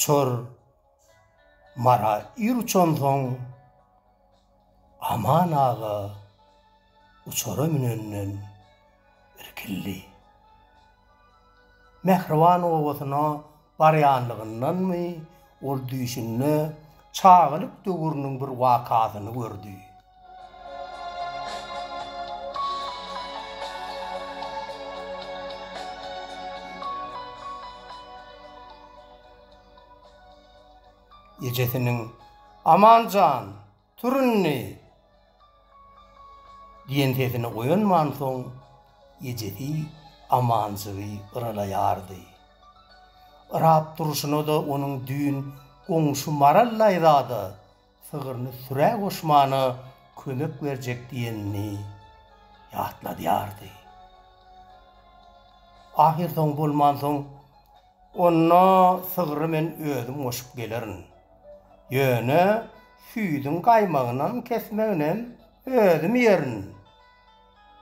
Uçar Mara ir uçansoň, Aman aga uçara münenden irkildi. Mähriban obasyna barýanlygyndanmy, ol düýşünde çagalyk döwrüniň bir wakasyny gördi. Ejesiniň, Aman jan, tur indi! Diýen sesine oýanmansoň, ejesi Amanjygy yralaýardy. Yrap durşuna-da onuň düýn goňşy Maral daýza-da sygryny sürä goşmana kömek berjek diýenini ýatladýardy. Ahyrsoňy bolmansoň, Onda sygry men özüm goşup gelerin. Ýöne süýdüň gaýmagynam kesmeginem özüm iýerin!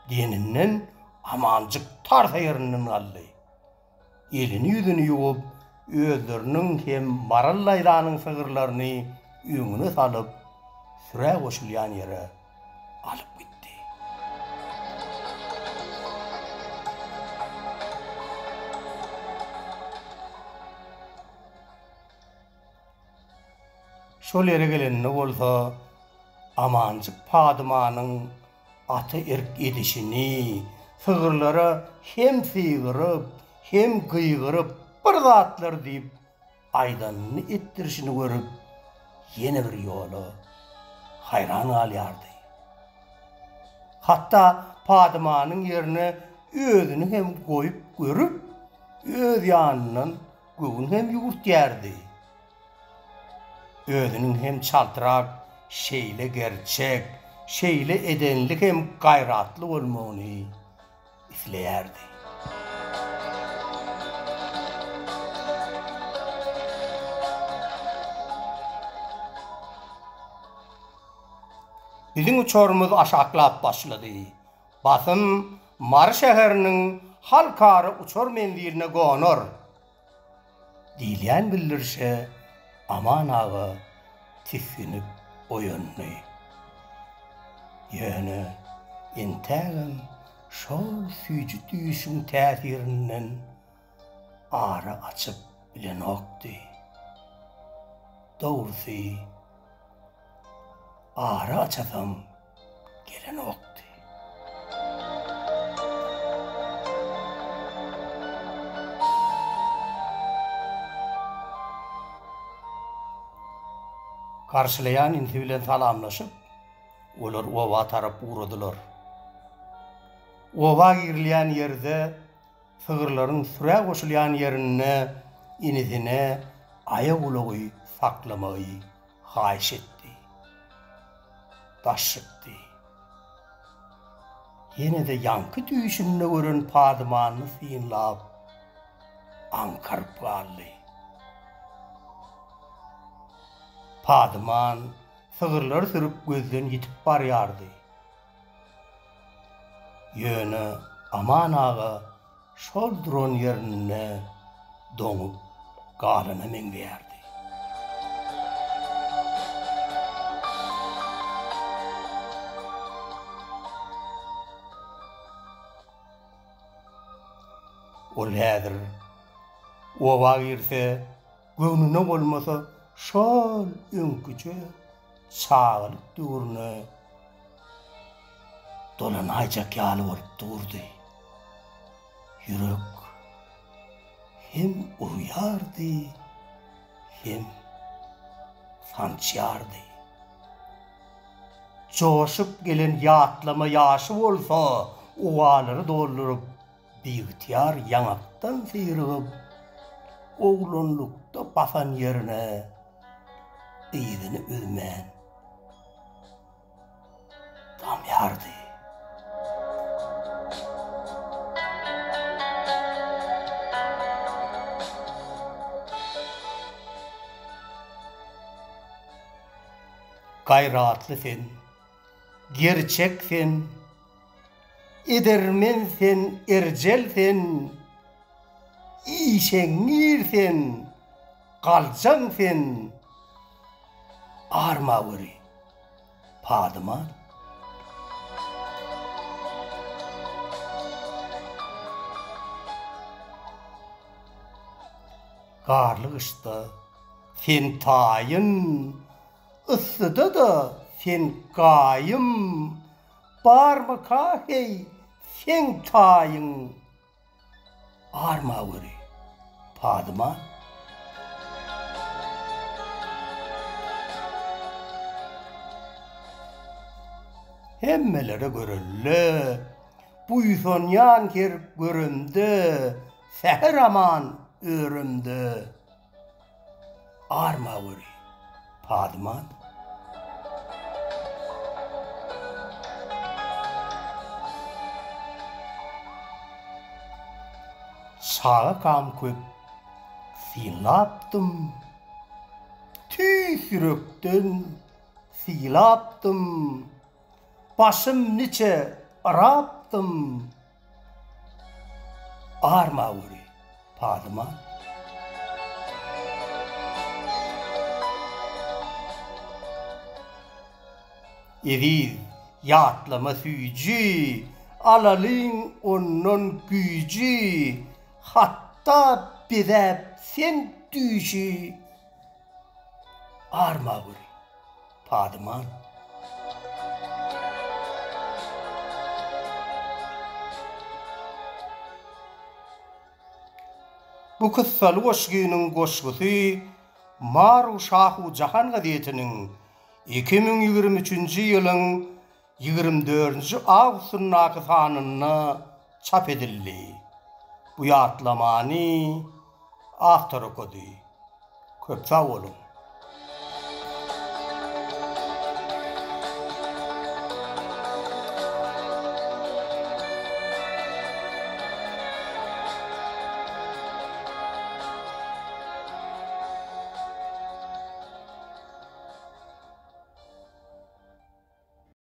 Diýeninden Amanjyk tarsa ýerinden galdy. Elini-ýüzüni ýuwup, özleriniň hem Maral daýzanyň sygyrlaryny öňüne salyp, sürä goşulýan ýere alyp gitdi. Şol ýere gelende bolsa, Amanjyk Padymanyň ata erk edişini, sygyrlara hem sygyryp, hem gygyryp bir zatlar diýip aýdanyny etdirişini görüp, ýene bir ýola haýran galýardy. Hatda Padymanyň ýerine özüni hem goýup görüp, öz ýanyndan göwün hem ýüwürtýärdi. Özüniň hem çaltrak şeýle gerçek, şeýle edenli hem gaýratly bolmagyny isleýärdi. Biziň uçarymyz aşaklap başlady. Basym Mary şäheriniň Halkara uçar menziline gonar. Diýilýän bildirişe Aman aga tisginip oýandy. Ýöne entägem şol süýji düýşüň täsirinden ara açyp bilenokdy. Dogrusy, ara açasam gelenokdy. Garşylaýan inisi bilen salamlaşyp, olar oba tarap ugradylar. Oba girilýän ýerde sygyrlaryň sürä goşulýan ýerinde inisine aýagulagy saklamagy haýyş etdi. Daş çykdy. Ýene-de ýaňky düýşünde gören padymanyny synlap, aňkaryp galdy. Padyman sygyrlary sürüp gözden ýitip barýardy. Ýöne Aman aga şol duran ýerinde doňup galana meňzeýärdi. Ol häzir oba girse, göwnüne bolmasa şol öňküje çagalyk döwrüne dolanaýjak ýaly bolup durdy. Ýürek hem urýardy, hem sançýardy. Joşup gelen ýatlama ýaşy bolsa owalary dolduryp, biygtyýar ýaňakdan syrygyp, oglanlykda basan ýerine yzyny üzmän damýardy. Gaýratly sen, gerçek sen, edermen sen, erjel sen, işeňňir sen. galjaň sen, Armaweri, Padyman. Garly gyşda sen taýyn, Yssyda-da sen gaýym, Barmyka heý seň taýyň? Armaweri, Padyma. Hemmelere görelde, Buýsanýan her göremde, Säher-aman öremde. Armaweri, Padyman. Çagakam köp synlapdym, Tüýs ýürekden sylapdym, Başym niçe yrapdym. Armaweri, Padyma. Eziz ýatlama süýji, Alalyň ondan güýji, Hatda bezäp sen düýşi. Armaweri, Padyman. Bu kyssaly goşgynyň goşgusy Maru Şahu Jahan gazetiniň 2023-nji ýylyň 24-nji awgustyndaky sanynda çap edildi. Bu ýatlamany awtor okady. Köp sag boluň!